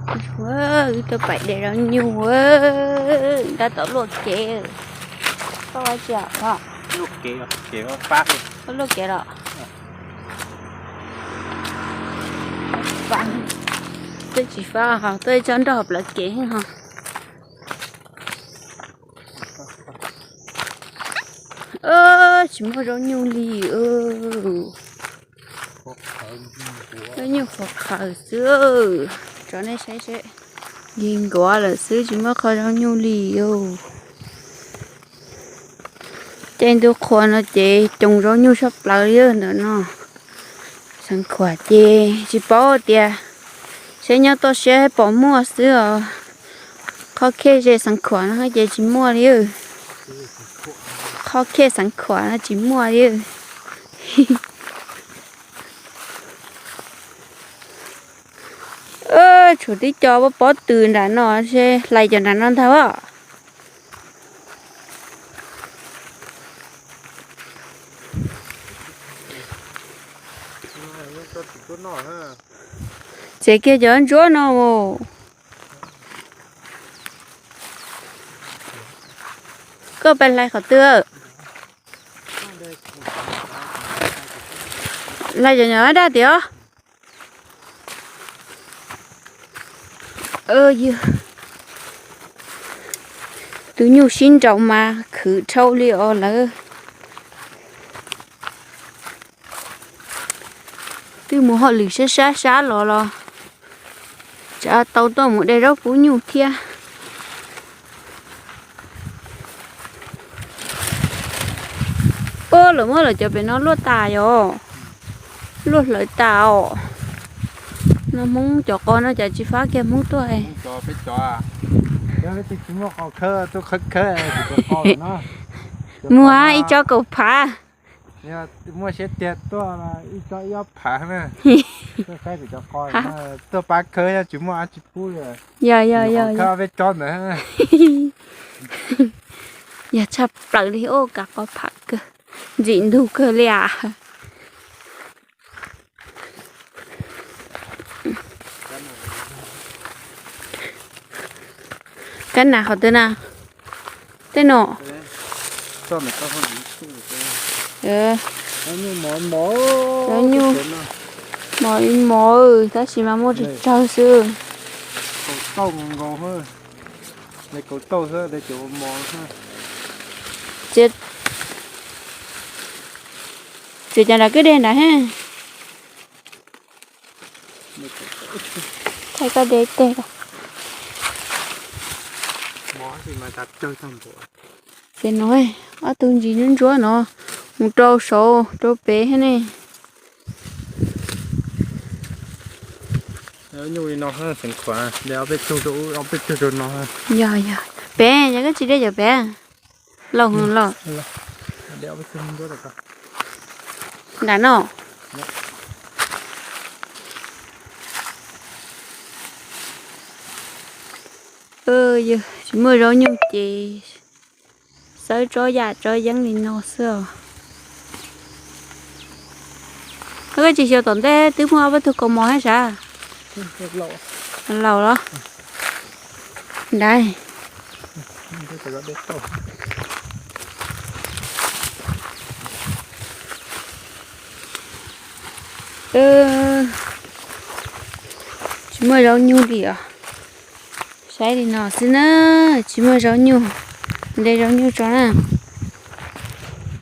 Wb tuaj pais de zaub nyuj, nrab tom luaj kev. Koj ua tsi os? Luaj kev, kev pab. Koj luaj kev los? Tuaj tsis fab ho, tuaj tso nrog plawv kev ho. Tsis muaj zaub nyuj li. Zaub nyuj qhuav qhawv xwb. Tso nej saib seb, yig nkuav lawm xwb, tsis muaj qho zaub nyuj li os. Caij ntuj qhua no ces coos zaub nyuj tshaj plaws li ntawm no. Xeev Khuam ces tsis paub tias, saib nyob toj siab pom muaj xwb os. Qhov khej ze Xeev Khuam no ces tsis muaj li. Qhov khej Xeev Khuam no tsis muaj li. Tshuav tib co pob tw nram no, hlais cov nram no ntag os. Txiav kiag cov ntsuab no. Koj pais hlais qhov twg? Hlais cov nyuam daj tiag. Tus nyuj sib nraus mas khwv dhau li os lawm. Twb mus hauj lwm sab sab sab los los tseem tau tuaj mus de zaub pub nyuj thiab. Ua lawv muab lawv cov pem no luaj tas yom. Luaj hlawv tas os. No Hmoob cov qos no cas tsis fab kiag Hmoob tuaj. Muaj ib tsob kaum phav. Muaj siab tiag tuaj ib tsob ib ob phav na. Tuaj pab khawb yog tsis muaj dab tsi pub li. Yog yog yog. Peb tsob ntawd yog tshaj plaws li, ua kav qos phav kawg, ntxim ntug kawg li as. Kab nas qhov twg na? Tej no. Mos mos, tab sis mas muaj tsawg tsawg xwb. Txiav cov nram kwj deg nrad he. Thaij koj de teg. Ces no ob tug ntsis ntsuab ntsuab no mus rau saud rau pem thiab ne. Yog yog, pem yog koj tsis de cov pem. Laus laus. Nram no. Yog tsis muaj zaub nyuj ces xawb tsob yam tsob yeeb li no xwb os. Koj tsis xyuas tom ntej twb muaj ob peb tug kaus mom thiab sav? Laus los. Nrad. Tsis muaj zaub nyuj li os. Saib li no xwb na, tsis muaj zaub nyuj. De zaub nyuj tso na.